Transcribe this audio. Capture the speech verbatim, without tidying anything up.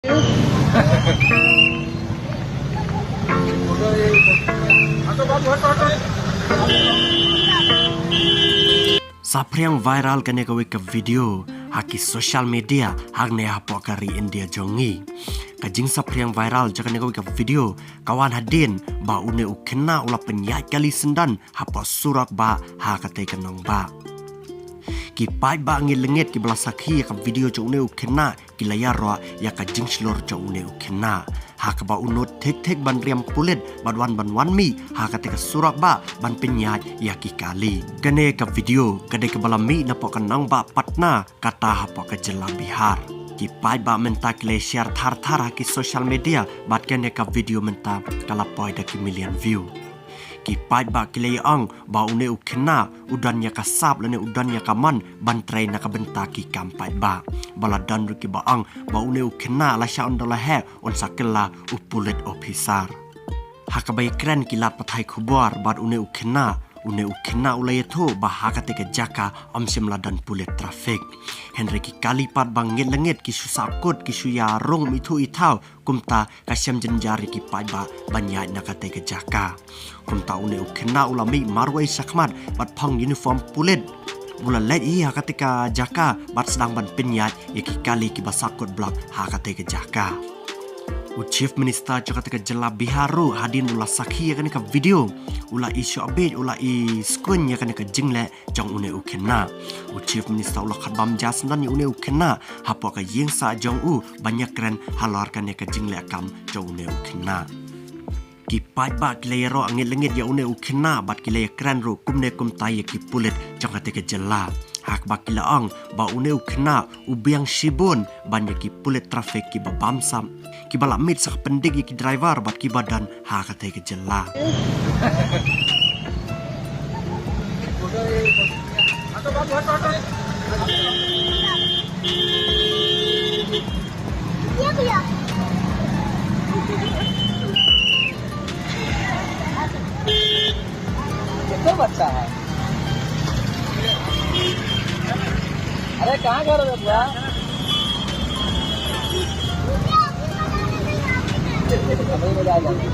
Saphriang viral kane kawei ka video ha ki social media hangne hapoh ka ri India jong ngi. Ka jingsaphriang viral jong kane kawei ka video ka wan hadien ba une u khynnah u la pynïaid kali syndon hapoh surok bah ha katei ka nongbah. Ki paidbah ngit lyngnget kiba la sakhi ïa ka video jong une u khynnah ki la ïaroh ïa ka jingshlur jong une u khynnah, ha kaba u nud thik thik ban riam pulit bad wan ban wan mih ha katei ka surok bah ban pynïaid ïa ki kali. Kane ka video ka dei kaba la mih napoh ka nongbah Patna, kata hapoh ka jylla Bihar. Ki paidbah mynta ki la share thar thar ha ki social media bad kane ka video mynta ka la poi da ki million view. Ki paidbah ki la ong ba une u khynnah u don ïa ka sap lane u don ïa ka mon ban trei na ka bynta ki kam paidbah. Ba la don ruh kiba ong ba une u khynnah lashai un da la heh un sa kylla u pulit officer. Ha kaba ïakren ki lad pathai khubor bad une u khynnah, une u khynnah u la ïathuh ba ha katei ka jaka ym shym la don pulit traffic. Hynrei ki kali pat ba ngit lyngnget ki shu sahkut, ki shu ïarung mithuh ithaw, kumta ka shem jynjar ïa ki paidbah ban ïaid na katei ka jaka. Kumta une u khynnah u la mih marwei shakhmat bad phong uniform pulit. U la leit hi ha katei ka jaka bad sdang ban pynïaid ïa ki kali kiba sahkut block ha katei ka jaka. U Chief Minister jong katei ka jylla Bihar ruh hadien u la sakhi ïa kane ka video, u la ishoh beit, u la iskuin ïa kane ka jingleh jong une u khynnah. U Chief Minister u la khot bam ja syndon ïa une u khynnah hapoh ka ïing sah jong u ban ïakren halor kane ka jingleh kam jong une u khynnah. Ki paidbah ki la ïaroh ngit lyngnget ïa une u khynnah bad ki la ïakren ruh kumne kumtai ïa ki pulit jong katei ka jylla, ha kaba ki la ong ba une u khynnah u biang shibun ban ïa ki pulit traffic kiba bamsap, kiba la mih sa ka pyndik ïa ki driver bad kiba don ha katei ka jylla. कितना बच्चा है? अरे, कहाँ घर है बुआ? अभी बजा जाओ।